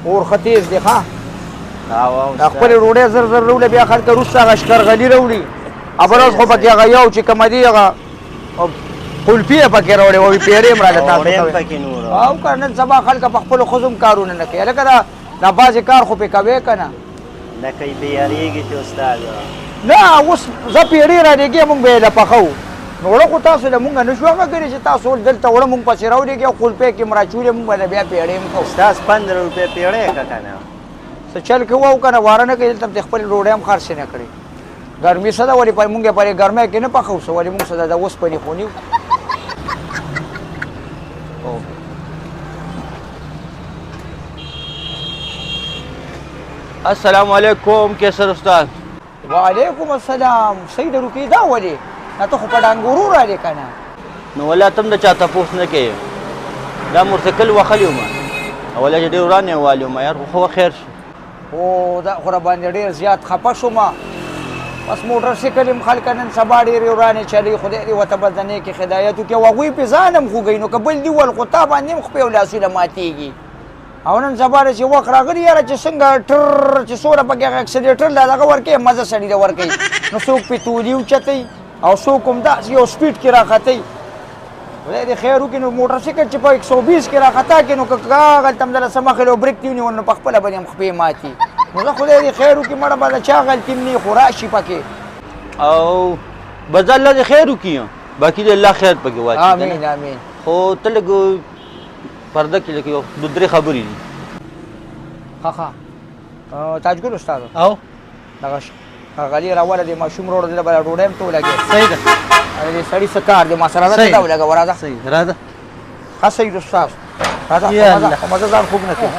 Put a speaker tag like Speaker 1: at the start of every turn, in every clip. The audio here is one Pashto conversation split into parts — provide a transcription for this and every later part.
Speaker 1: اور ښه تېز دی ښه.
Speaker 2: او
Speaker 1: دا خپلې ډوډۍ زر زر راوړي، بیا خلک وروسته هغه شکرغلي راوړي. بل ورځ خو پکې هغه یو چې کومه دي هغه قلفي یې پکې راوړې وه، وایي پیړۍ هم راله تاسو
Speaker 2: ته
Speaker 1: پکې نور. او که نن سبا خلک په خپلو ښځو هم کارونه نه کوي. هلکه دا بعضې کار خو پرې کوې که نه؟
Speaker 2: لکه بیارېږي چې استاد.
Speaker 1: نه اوس زه پیړۍ رالېږې، مونږ به یې له پخوو. نو اوړه خو تاسو له مونږ نه شو هغه کړي چې تاسو دلته اوړه مونږ پسې راولېږي او قلفۍ کې هم راچولې، مونږ به له بیا پیړۍ هم کوو.
Speaker 2: استاد 15 روپۍ پیړۍ که که نه؟
Speaker 1: څه چل کوو او که نه واره نه کوي، دلته هم خپلې ډوډۍ هم خرڅې نه کړې. ګرمي څه ده؟ ولې په مونږ یې پرې ګرمۍ کې نه پخوو څه؟ ولې مونږ څه ده د اوسپنې خو نه.
Speaker 3: السلام علیکم کیسر استاد.
Speaker 1: وعلیکم السلام. صحیح د روکې دا ولې نه ته خو په ډانګورو راغلې که نه؟
Speaker 3: نو ولا تم د چا تپوس نه کوې. دا موټرسایکل وهلی وم او ولا چې ډېر وران یې والی وم یار، خو خیر شو.
Speaker 1: هو دا خو راباندې ډېر زیات خفه شوم. بس موټر سایکل هم خلک نن سبا ډېرې ورانې چلوي، خدای دې ورته بس د نیکې هدایت وکړي. او هغوی پرې ځان هم خوږوي، نو که بل دي ول خو تا باندې هم خپې او لاسونه ماتېږي. او نن سبا چې وخت راغلی یاره چې څنګه ټر چې څومره پکې هغه اکسلیټر له دغه ورکوي، مزه سړي له ورکوي. نو څوک پرې تولي اوچتوي او څوک هم داسې یو سپیډ کې راختوي. خدای دې خیر وکړي. نو موټر سایکل چې په 120 کې راخطا کړي، نو که هغلته هم درله څه مخې له برېک دې ونیول، نو په خپله به دې هم خپې ماتي. نو زه خدای دې خیر وکړي، مړه به د چا غلطي هم نه وي، خو راشي پکې.
Speaker 3: او بس الله دې خیر وکړي، باقي دې الله خیر پکې واچوي.
Speaker 1: آمین آمین.
Speaker 3: خو ته لږ پرده کې لکه یو دوه درې خبرې دي.
Speaker 1: ښه ښه تاجګل استاد.
Speaker 4: او
Speaker 1: دغه غلی راوله، دې ماشوم وروړ دې به ډوډۍ هم ته ولګې.
Speaker 4: صحیح ده.
Speaker 1: دې سړي څه کار دی ما سره؟ راځه دا ولګوه، راځه.
Speaker 4: صحیح راځه.
Speaker 1: ښه صحیح استاد، راځه. په مزه ځان خوږ نه کړې.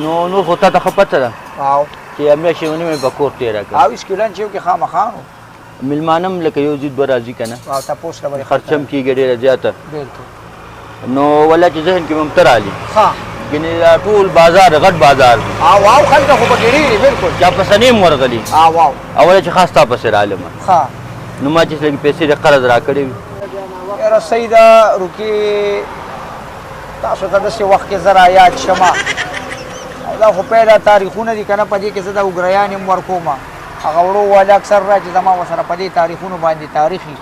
Speaker 3: نو نور خو تا ته ښه پته ده
Speaker 1: او
Speaker 3: چې میاشت یوه نیمه په کور تېره کړه.
Speaker 1: او اسکولان چې یو کې خامخا نو
Speaker 3: مېلمانه هم لکه یو ځي دوه راځي که نه،
Speaker 1: او تپوس له به
Speaker 3: خرچه هم کېږي ډېره زیاته.
Speaker 1: بلکل.
Speaker 3: نو ولا چې ذهن کې مې هم ته رالې،
Speaker 1: ښه
Speaker 3: ګنې دا ټول بازار غټ بازار دی.
Speaker 1: او او خلک خو پکې ډېر دي. بلکل.
Speaker 3: چا پسې نه یم ورغلي.
Speaker 1: او او
Speaker 3: اوله چې خاص تا پسې رالم.
Speaker 1: ښه.
Speaker 3: نو ما چې لږې پیسې د قرض راکړې وي.
Speaker 1: یاره صحیح ده روکې، تاسو ته داسې وخت کې زه را یاد شم. او دا خو پیدا تاریخونه دي که نه، په دې کې زه د اوګریان هم ورکوم. هغه وړو والا اکثر را چې زما ورسره په دې تاریخونو باندې تاریخي.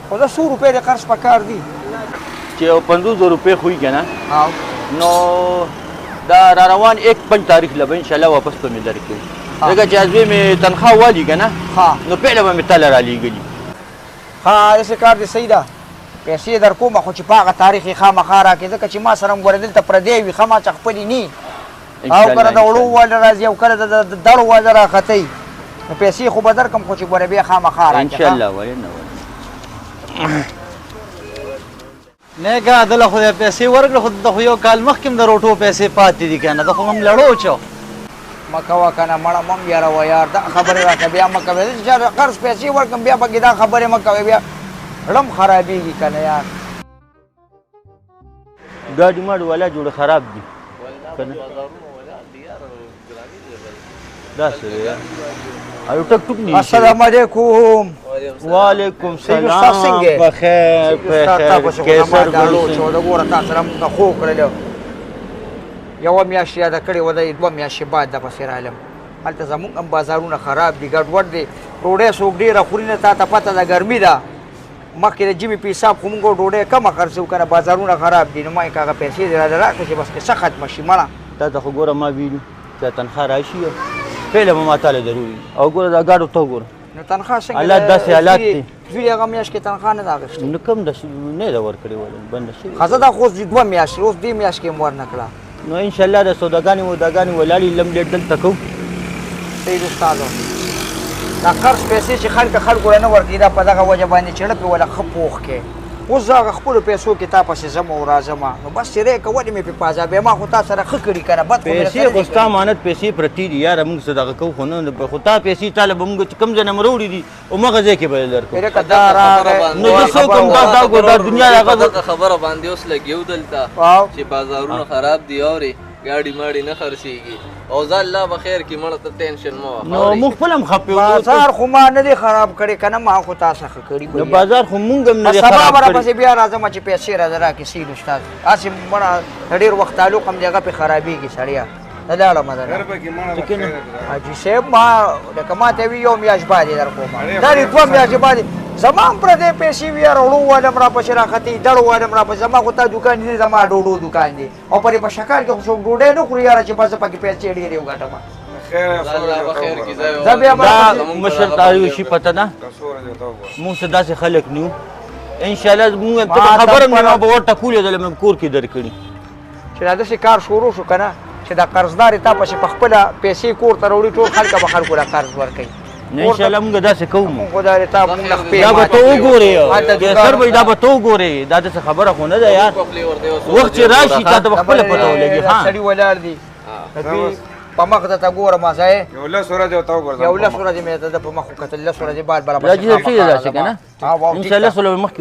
Speaker 1: خو زه څو روپۍ د قرض په کار دي؟
Speaker 3: چې یو 50,000 روپۍ خو یې که نه، نو دا را روان 1/5 تاریخ له به انشاءالله واپس به مې درکړي، ځکه چې ازوی مې تنخوا والي که نه، نو پهله به مې تله رالیږلي.
Speaker 1: ښه داسې کار دې صحیح ده، پیسې در کوم، خو چې په هغه تاریخ یې خامخا راکړې، ځکه چې ما سره هم ګوره دلته پردی وي، ښه ما څه خپلې نی. او کله د وړو واله راځي او کله د دړو واله راختوي. نو پیسې خو به درکړم، خو چې ګوره بیا خامخا راکړې.
Speaker 3: انشاءالله. ولې نه ولې.
Speaker 4: نیکه دله خو دې پیسې ورکړې، خو د خو یو کال مخکې هم د روټو پیسې پاتې دي که نه، ته خو هم لړو چو
Speaker 1: مه کوه که نه، مړه مم یاروه یار. دا خبرې راته بیا مه کوې، چې قرض پیسې ورکړم بیا پکې دا خبرې مه کوې، بیا ړم خرابېږي که نه یار.
Speaker 3: ګاډي ماډي والا جوړ خراب دي که نه، دا څه دی او ټک ټوک نه.
Speaker 1: السلام علیکم.
Speaker 3: وعلیکم سلام. بخیر بخیر کیسر.
Speaker 1: ګوره تا سره مونږ خو کړل یوه میاشت یاده کړې وه، دوه میاشتې بعد د پسې رالم. هلته زمونږ هم بازارونه خراب دي، ګډوډ دي، ډوډۍ څوک ډېره خوري نه، تا ته پته ده ګرمي ده. مخکې د ژمي په حساب خو مونږ ډوډۍ کمه خرڅوو که نه، بازارونه خراب دي. نو ما یې که هغه پیسې دې راله راکړه چې بس قصه ختمه شي مړه.
Speaker 3: تا ته خو ګوره ما ویلي چې تنخوا راشي پهله به ما تاله ضروري. او ګوره دا ګاډو ته وګوره.
Speaker 1: نو تنخوا څنګه
Speaker 3: حالات داسې حالات دي.
Speaker 1: زوی هغه میاشت کې تنخوا نه ده اخیستې؟
Speaker 3: نو کوم داسې نه ده ورکړې، ولې بنده شوې
Speaker 1: ښځه دا؟ خو اوس دوه میاشتې، اوس دې میاشت کې هم ورنه کړه.
Speaker 3: نو انشاءالله د سوداګانې موداګانې ولاړې لم لېټ دلته کوو.
Speaker 1: صحیح استاد، دا قرض پیسې چې خلک خلکو له نه ورکوي، دا په دغه وجه باندې چې ړه پې وله ښه پوخ کې. اوس زه هغه خپلو پیسو کې تا پسې ځم او راځم، نو بس چې دی که ولې مې پې پازا، بیا ما خو تا سره ښه کړي که نه، بد خو مې
Speaker 3: پیسې خو ستا امانت پیسې پرتې دي یاره، موږ څه دغه کوو خو نه، خو تا پیسې تا له به موږ چې کوم ځای نه مو راوړي دي هماغه ځای کې به یې درکړو.
Speaker 1: لکه دا راغی
Speaker 3: نو زه څه وکړم؟ دا دا دنیا هغه
Speaker 5: خبره باندې اوس لګیو دلته چې بازارونه خراب دي اورې. ګاډي ماډي نه خرڅېږي او ځه الله به خیر کړي مړه ته ټینشن مه واخله
Speaker 3: نو موږ خپل هم خپه یو
Speaker 1: بازار خو ما نه دی خراب کړی که نه ما خو تا څخه کړي
Speaker 3: نو بازار خو مونږ هم نه دی خراب
Speaker 1: سبا به
Speaker 3: کړی
Speaker 1: راپسې بیا راځم چې پیسې راته راکړې سید استاد هسې مړه د ډېر وخت تعلق هم دی هغه پرې خرابېږي سړیه زه لاړم درنه حاجي صاحب ما لکه ما ته وي یو میاشت بعد یې در کوم دا دې دوه میاشتې بعد زما هم پردی پیسې وي یاره وړو والم راپسې راختي دړو والم راپسې زما خو تا دوکان دی زما ډوډو دوکان دی او پرې په شکار کې خو څوک ډوډۍ نه خوري یاره چې بس پکې پیسې ډېرې وګټم
Speaker 3: دا مشر تاریو شي پته ده مونږ څه داسې خلک نیو ان شاء الله مونږ ته خبره مې به ورته کولې دل مې کور کې درکړي
Speaker 1: چې دا داسې کار شروع شو کنه چې دا قرضدار تا پسې په خپله پیسې کور ته راوړي ټول خلک به خلکو له قرض ورکوي
Speaker 3: نه ان شاء الله موږ داسې کوو
Speaker 1: موږ خدای دې تا موږ له خپې
Speaker 3: دا به ته وګورې قیصر بھائی دا به ته وګورې دا داسې خبره خو نه ده یار وخت چې راشي تا ته به خپله پته ولګي ها
Speaker 1: سړي ولاړ دي په مخ درته ګورم ځای
Speaker 6: یو لس ورځې ورته وګورم
Speaker 1: یو لس ورځې مې درته په مخ وکتل لس ورځې بعد برابر
Speaker 3: راځي څه داسې که نه ان شاء الله سره مخکې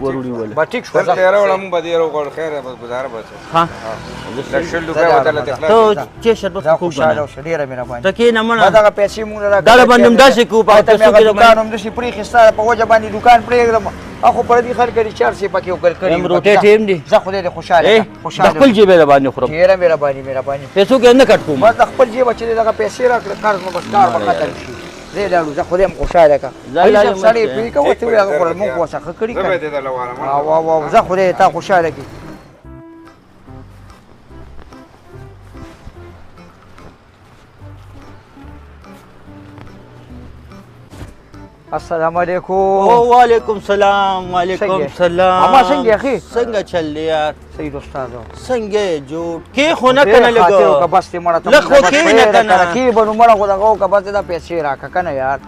Speaker 3: وروړي ول
Speaker 1: به ټیک شو
Speaker 6: دلته راوړه مونږ به دې راوغواړو خیر بس ګزاره به
Speaker 3: ها
Speaker 6: لږ 20 روپۍ به درله
Speaker 3: ته چې شربت
Speaker 1: خو خوشاله اوسه ډېره مهرباني
Speaker 3: ته کښېنه مړه
Speaker 1: دغه پیسې مونږ له
Speaker 3: دا باندې هم داسې کوو په پیسو کې
Speaker 1: دوکان هم داسې پرېښې ستا په وجه باندې دوکان پرېږدم اخو پردي خلک دي چار څه پکې وکړ کړي
Speaker 3: هم روټۍ ټیم دی
Speaker 1: زه خدای دې خوشاله
Speaker 3: خوشاله د خپل جیبه د باندې خورم
Speaker 1: ډېره مهرباني مهرباني
Speaker 3: پیسو کې نه کټ کوم
Speaker 1: بس د خپل جیبه چې دغه پیسې راکړه قرض مو بس کار به ختم شي زه لاړو زه خدای هم خوشاله کړه علي صاحب سړی پوه کوه ته هغه خو موږ خو څه کړي
Speaker 6: زه به دې درله وارم
Speaker 1: او او زه خدای تا خوشاله کړي السلام علیکم
Speaker 3: او وعلیکم سلام وعلیکم سلام
Speaker 1: اما څنګه اخی
Speaker 3: څنګه چل دی یار
Speaker 1: سید استاد
Speaker 3: څنګه جوړ کې خو نه کنه لګو
Speaker 1: که بس ته مړه
Speaker 3: ته لخو کې نه کنه
Speaker 1: کې به نو مړه خو دغه که بس دا پیسې راکه کنه یار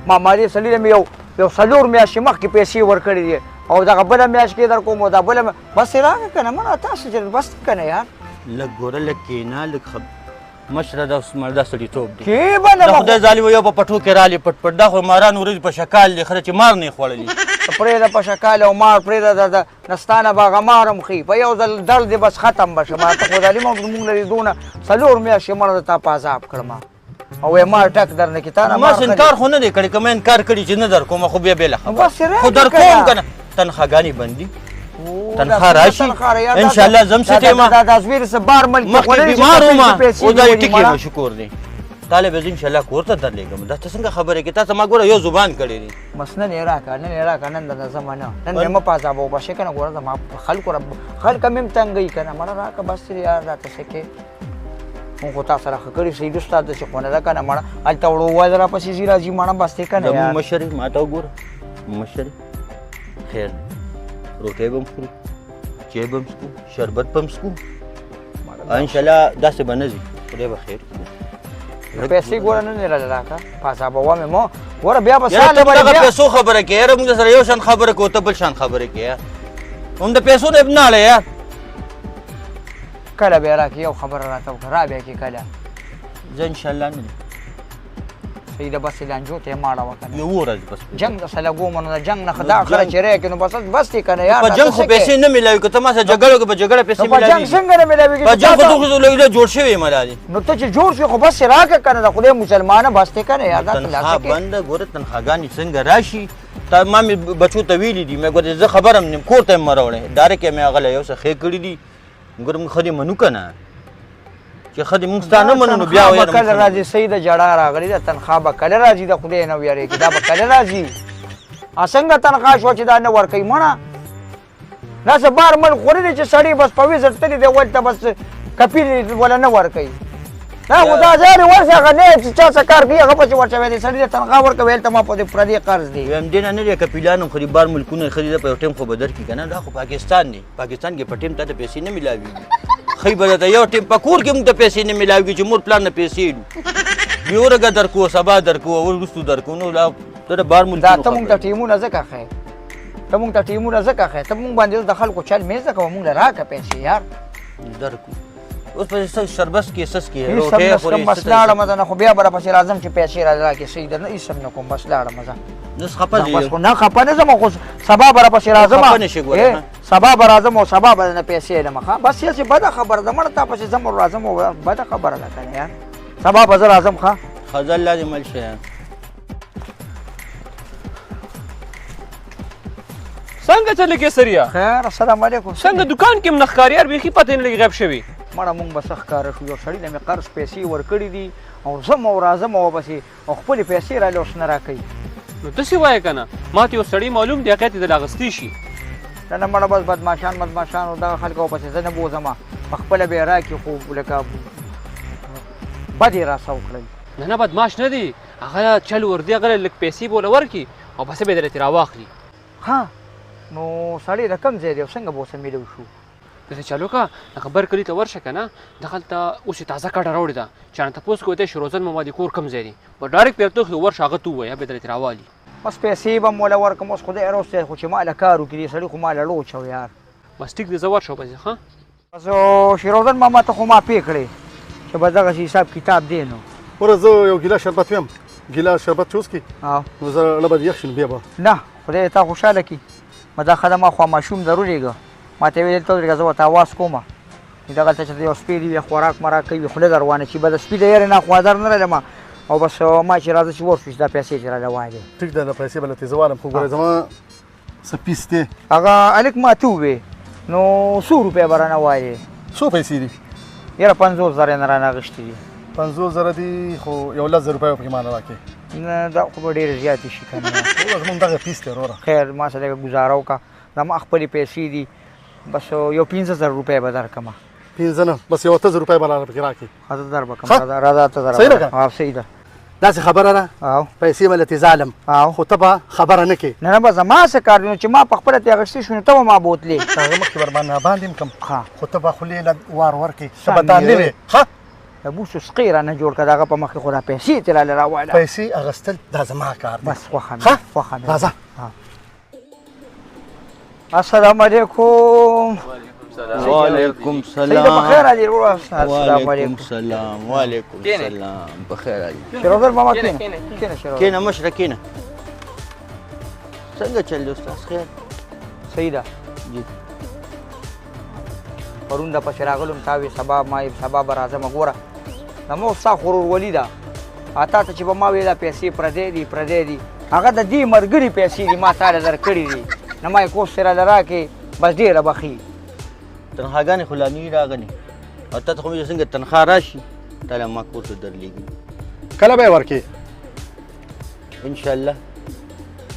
Speaker 1: ما مالي سړي مې یو یو څلور میاشتې مخکې پیسې ورکړې دي او دغه بله میاشت کې در کوم دا بله بس راکه کنه مړه تاسو چې بس کنه یار
Speaker 3: لږ ګوره لږ کېنه لږ مشره دا مړه دا سړیتوب دی
Speaker 1: کې به نه
Speaker 3: د خدای ظالم یو په پټو کې رالی پټ پټ دا خو ماران ورځ په شکال دی خره چې مار نه خوړلی
Speaker 1: پرېږده په شکال او مار پرېږده د ستا نه به هغه مار هم ښي په یو ځل درد دې بس ختم به شه ما ته خو ظالم مونږ لري دونه څلور میاشتې مړه د تا په عذاب کړم او وایي مار ټک در نه کړي تا نه
Speaker 3: ما انکار خو نه دی کړی که ما انکار کړی چې نه در کوم خو بیا بېله خبره
Speaker 1: بس
Speaker 3: خو در کوم که نه تنخواګانې بندي تنخوا راشي ان شاء الله زم سټې ما
Speaker 1: دا زویر څه بار ملک
Speaker 3: مخکې بیمار وم او دا ټیک یم شکر دی طالب ان شاء الله کور ته درلېږم دا ته څنګه خبرې کې تاسو ما ګوره یو زبان کړی دی
Speaker 1: بس نن یې راکړه نن یې راکړه نن درته ځم نه نن یې مه پاڅابه وباسې که نه ګوره زما خلکو خلک مې هم تنګوي که نه مړه راکړه بس یار راته څه کې مونږ خو تا سره ښه کړي سید استاد داسې خو نه ده که نه مړه هلته وړو وایي راپسې ځي راځي مړه بس دی که نه
Speaker 3: زموږ مشر ما ته وګوره مشر خیر دی روټۍ به هم خورو چای به هم څکو شربت به هم څکو انشاءالله داسې به نه ځي خدای به خیر کړي
Speaker 1: پیسې ګوره نه راله راکړه پاسابه مې مو ګوره بیا به
Speaker 3: ساله باندې بیا پیسو خبره کې یاره موږ سره یو شان خبره کوو ته بل شان خبره کې یار هم د پیسو نه نه اړه یار
Speaker 1: کله بیا راکې یو خبره راته وکړه را بیا کې کله
Speaker 3: زه انشاءالله نه
Speaker 1: صحیح ده بس لانجو ته ماړه وکنه
Speaker 3: یو ورځ بس
Speaker 1: جنگ د سره لګوم نو جنگ نه خدا خره چې رې کنه بس بس دې کنه یار
Speaker 3: په جنگ خو پیسې نه ملاوي که ته ما سره جګړه وکړې په جګړه پیسې
Speaker 1: ملاوي په جنگ څنګه نه ملاوي
Speaker 3: په جنگ خو ته خو جوړ شوی ملاوي
Speaker 1: نو ته چې جوړ شې خو بس راکه کنه د خدای مسلمانه بس دې کنه یار دا
Speaker 3: تنخواه بنده ګوره تنخواګانې څنګه راشي تا ما مې بچو ته ویلي دي مې ګوره زه خبرم نیم کور ته یې مه راوړې ډایرکټ یې مې هغه له یو څه ښې کړي دي ګوره موږ ښه دې منو که نه چې ښه دې موږ ستا نه منو نو بیا
Speaker 1: به کله راځي صحیح ده ژړا راغلې ده تنخوا به کله راځي د خدای نه ویرېږي دا به کله راځي څنګه تنخوا شوه چې دا نه ورکوي مړه دا څه بار ملک خو نه دی چې سړی بس په ویزه تللی دی ولته بس کپیل ولا نه ورکوي دا خو دا ځای دی ورشه هغه نه چې چا څه کار کوي هغه پسې ورشه وایي سړي ته تنخوا ورکوي هلته ما په دې پردی قرض دی
Speaker 3: وایم دې نه نه دی کپیلان هم خو دې بار ملکونه ښه دي په یو ټیم خو به درکړي که نه دا خو پاکستان دی پاکستان کې په ټیم ته پیسې نه ملاویږي ښه به درته یو ټیم په کور کې موږ ته پیسې نه ملاویږي چې مور پلار نه پیسې لو یو ورځ درکو سبا درکو او وروسته درکو نو لا ته د بار ملکونو
Speaker 1: دا ته موږ ته ټیمونه ځکه ښیې ته موږ ته ټیمونه ځکه ښیې ته موږ باندې د خلکو چل مې زده کوه موږ له راکړه پیسې یار
Speaker 3: درکو اوس په څه شربت کې سس کې
Speaker 1: روټۍ خورې بس لاړم زه نه خو بیا به راپسې راځم چې پیسې را راکړې صحیح ده نه هېڅ هم نه کوم بس لاړم زه
Speaker 3: نو خپه
Speaker 1: بس خو نه خپه نه ځم خو سبا به راپسې راځم
Speaker 3: خپه نه شې ګوره.
Speaker 1: سبا به راځم او سبا به نه پیسې لم. ښه بس هسې بده خبره ده مړه، تا پسې ځم او راځم او بده خبره ده که نه یار. سبا به زه راځم. ښه
Speaker 3: ښه ځه الله دې مل شه.
Speaker 5: څنګه چلې کیسریا؟
Speaker 1: خیر السلام علیکم.
Speaker 5: څنګه دکان کې هم نه ښکاري یار، بیخي پته نه لګي غیب شوی.
Speaker 1: مړه مونږ به څه ښکاره شو، یو سړي له مې قرض پیسې ورکړي دي او ځم او راځم او پسې او خپلې پیسې راله اوس نه راکوي.
Speaker 5: نو داسې وایه که نه، ما ته یو سړی معلوم دی، هغه ته دې اخیستی شي.
Speaker 1: نه نه مړه بس بدماشان بدماشان او دغه خلک ورپسې زه نه بوځم، په خپله به یې راکړي، خو لکه بد یې راسه وکړل.
Speaker 5: نه نه بدماش نه دی، هغه چل ور دی، هغه لږ پیسې به ورله ورکړي او پیسې به یې درته راواخلي.
Speaker 1: ښه نو سړی د کوم ځای دی او څنګه به ورسره میلو شو؟
Speaker 5: داسې چل وکړه، هغه بر کلي ته ورشه که نه، دغلته اوس یې تازه کډه راوړې ده، چا نه تپوس کوی دی شیروزن ماما د کور کوم ځای دی، به ډایرکټ پرې ورته وښیي، ورشه هغه ته ووایه به درته راوالي.
Speaker 1: بس پیسې به م وله ورکړم اوس خدای راوستی، خو چې ما له کار وکړي دې سړي خو ما له لوچو یار.
Speaker 5: بس ټیک دی، زه ورشه پسې. ښه
Speaker 1: بس شیروزن ماما ته خو ما پې کړې چې بس دغسې حساب کتاب دی. نو
Speaker 7: وره زه یو ګیلاس شربت ویم، ګیلاس شربت چې وڅکې نو زه له به دې یخ شي، نو بیا به
Speaker 1: نه خدای تا خوشحاله کړي. ما دا ښه ده، ما خو ماشوم در ولېږه، ما ته یې ویل دلته ودرېږه زه ورته اواز کوم، دغلته چې یو سپی دی خوراک مراک کوي خوله در وانه چي به د سپي د یارې نه خوادر نه لرم او بس ما چې راځه چې ورشو چې دا پیسې چې راله والې.
Speaker 7: ټیک ده، پیسې به له تېزه والم، خو ګوره زما څه پیس دی.
Speaker 1: هغه هلک ما ته ووې نو څو روپۍ به رانه والې؟
Speaker 7: څو پیسې دي؟
Speaker 1: یاره 50,000 یې نه رانه اخیستې دي.
Speaker 7: 50,000 دي، خو یو 10,000 روپۍ به پکې ما نه راکړې.
Speaker 1: نه دا خو به ډېرې زیاتې شي که نه.
Speaker 7: وروره زموږ دغه پیس دی وروره.
Speaker 1: خیر ما سره لږه ګزاره وکړه، زما خپلې پیسې دي، بس یو 5,000 روپۍ به درکړم.
Speaker 7: 5 نه، بس یو 8,000 روپۍ به راله پکې راکړې.
Speaker 1: ښه زه در به کړم، راځه 8,000.
Speaker 7: صحیح ده که؟
Speaker 1: ها صحیح ده.
Speaker 7: داسې خبره ده، پیسې به له تېزه الم، خو ته به خبره نه کې.
Speaker 1: نه نه بس زما څه کار دی، نو چې ما په خپله ترې اخیستې شو نو ته به ما بوتلې.
Speaker 7: هغه مخکې ورباندې باندې هم کړم، خو ته به خولې له وار ورکړې، ته به دا نه وې. ښه
Speaker 1: د بوسو سقې رانه جوړ کړه، د هغه په مخکې خو دا پیسې ترې راله راواله.
Speaker 7: پیسې اخیستل دا زما کار دی.
Speaker 1: بس خوښه مې، خوښه مې.
Speaker 7: راځه.
Speaker 1: السلام علیکم.
Speaker 3: وعلیکم سلام.
Speaker 1: بخیر علی وروره. السلام علیکم.
Speaker 3: سلام. وعلیکم سلام. بخیر علی.
Speaker 1: شیروزن ماما کینه کینه. شیروزن
Speaker 3: کینه مشره کینه. څنګه چل دی استاد؟ خیر
Speaker 1: صحیح ده
Speaker 3: جی.
Speaker 1: پرون د پسې راغلم، تا وې سبا ما سبا به راځم. ګوره زما ستا خو ورورولي ده، تا ته چې به ما وې دا پیسې پردی دي پردی دي، هغه د دې ملګري پیسې دي ما تا له درکړي دي، نه ما یې کوس سره له راکړې بس ډېره به ښه.
Speaker 3: تنخواګانې خو لا نه دي راغلې، او تا ته خو مې څنګه تنخوا راشي تا له ما کور ته درلېږي.
Speaker 7: کله به یې ورکړې؟
Speaker 3: انشاءالله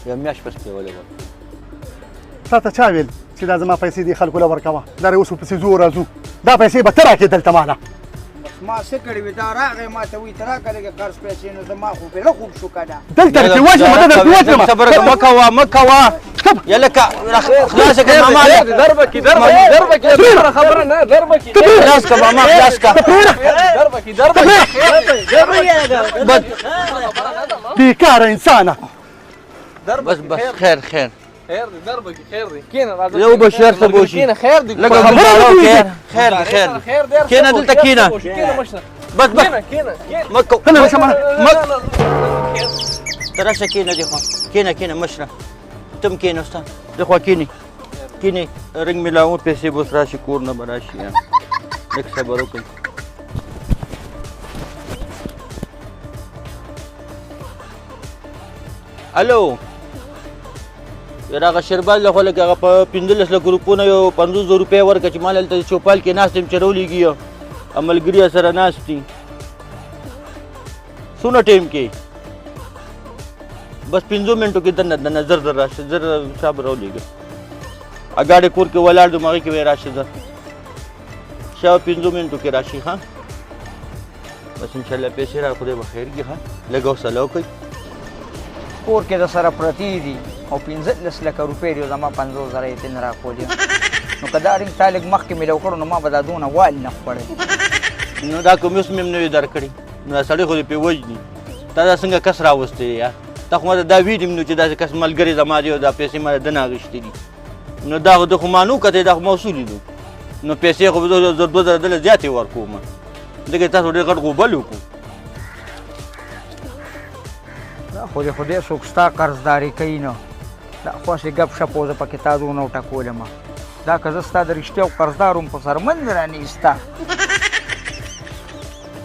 Speaker 3: یو میاشت پس به یې وله ورکړم.
Speaker 7: تا ته چا ویل چې دا زما پیسې دې خلکو له ورکوه؟ دا اوس ورپسې ځو راځو، دا پیسې به ته راکړې دلته ماله.
Speaker 1: بس ما څه کړي وي، دا راغی ما ته وایي ته راکړه لږې قرض پیسې، نو زما خو پرې خوب شو که نه.
Speaker 7: دلته درته وژنم، ته درته وژنم.
Speaker 3: صبر مه کوه مه کوه، یله که خلاص کړه ماما.
Speaker 5: دربه کې دربه کې دربه کې خبره نه، دربه کې
Speaker 3: خلاص کړه ماما، خلاص کړه.
Speaker 5: دربه کې دربه کې
Speaker 3: بس
Speaker 7: بېکاره انسانه.
Speaker 3: بس بس خیر خیر
Speaker 5: خیر دی، دربه کې خیر دی. کینه راځه،
Speaker 3: یو به شهر ته بوشي.
Speaker 5: کینه خیر دی،
Speaker 3: لږه خبره خیر دی خیر دی
Speaker 5: خیر دی.
Speaker 3: کینه دلته کینه،
Speaker 5: کینه مشره.
Speaker 3: بس بس
Speaker 5: کینه کینه
Speaker 3: مه کوه
Speaker 7: مه
Speaker 3: ته راشه کینه دی خوا کینه کینه مشره، ته هم کینه استاد دی خوا کینې کینې. رنګ مې پیسې به اوس راشي، کور نه به راشي، لږ صبر وکړئ. الو یاره هغه شیرباز له خو لکه هغه په 15 لکو روپو نه یو 50,000 روپۍ ورکړه چې ما دلته چوپال کې ناست یم چې راولېږي او ملګري سره ناست دي. څونه ټایم کې؟ بس 5 منټو کې دننه دننه زر زر راشه، زر صاحب راولېږه. ګاډی کور کې ولاړ دی، هغې کې به یې راشه زر شاو 5 منټو کې راشي. ها بس انشاءالله پیسې را خدای به خیر کړي. ها لږ حوصله وکړئ.
Speaker 1: کور کې د سره پرتې دي او 15 لکه روپۍ دي، زما 50,000 یې ترې نه راکولې. نو که دا رنګ تا لږ مخکې میلاو کړو نو ما به دا دونه وال نه خوړی.
Speaker 3: نو دا کوم اوس مې هم نه وي درکړي، نو دا سړی خو دې پرې وژني. تا دا څنګه کس راوستی دی یار؟ تا خو ما ته دا ویلي هم نو چې داسې کس ملګری زما دی او دا پیسې ما د ده نه اخیستې دي. نو دا خو ده خو ما نه وکتې، دا خو ما اصولي دي. نو پیسې خو به زه 1,000 2,000 دله زیاتې ورکوم، ځکه تاسو ډېر غټ غوبل وکړو.
Speaker 1: دا خو دې خدای څوک ستا قرضداري کوي، نو دا خو هسې ګپ شپ و، زه پکې تا دونه وټکولم. دا که زه ستا د رښتیاو قرضدار وم، خو څرمن مې رانه ایسته.